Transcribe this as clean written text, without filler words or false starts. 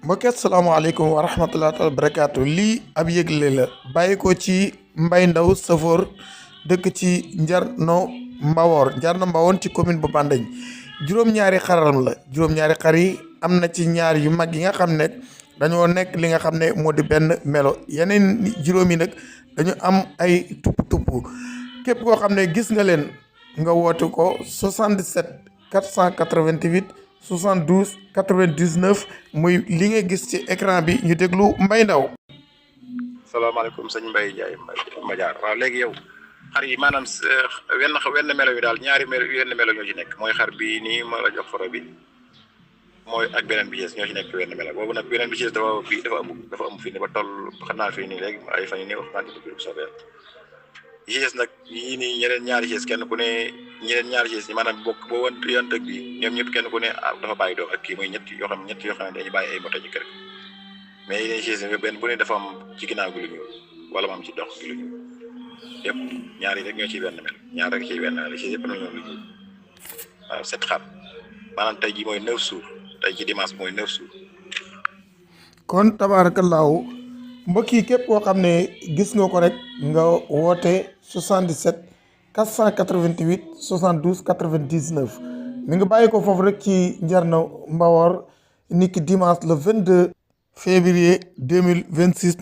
mbokki asalaamaaleykum wa rahmatulah taala barakaatu lii ab yëgle la bàyyi ko ci Mbay Ndaw safoor dëkk ci Njarno Mbawoon ci commune bu Bandeñ juróom-ñaari xaram la juróom-ñaari xar yi am na ci ñaar yu mag yi nga xam ne dañoo nekk li nga xam ne moo di benn melo yeneen juróom yi nag dañu am ay tupp képp koo xam ne gis nga leen nga woote ko 77 488 72 99 muy li nga gis ci écran bi ñu déglu Mbay Ndaw. salaamaaleykum sëñ Mbaye Ndiaye Madiar waaw léegi yow xar yi maanaam wenn melo yu daal ñaari melo wenn melo ñoo ci nekk mooy xar bii nii ma la jox photo bi mooy ak beneen bi ci ñoo ci nekk wenn melo boobu nag beneen bi ci dafa am fii nii ba toll xam naa fii nii léegi ay fan yii nii wax naa ci dugub soobee yi ci nag yii nii ñeneen ñaari ci kenn ku ne ñeneen ñaari ci maanaam bokk boo wan yan tëg bi ñoom ñëpp kenn ku ne dafa bàyyi doom ak kii muy ñett yoo xam ne dañuy bàyyi ay moto ci kër gi mais yeneen ci benn bu ne dafa am ci ginnaaw gi lu ñuul wala mu am ci dox gi lu ñuul yëpp ñaar yi rek ñoo ciy benn mel ñaar rek ciy benn li ci yëpp na ñoom lu ñuul waaw 7 xar maanaam tey ji mooy 9 jours tey ci dimanche mooy 9 jours. kon tabaarakallaahu mbokk yi képp koo xam ne gis nga ko rek nga woote 77 488 72 99 mi ngi bàyyi ko foofu rek ci Njarno Mbawoor niki dimanche le 22 février 2026.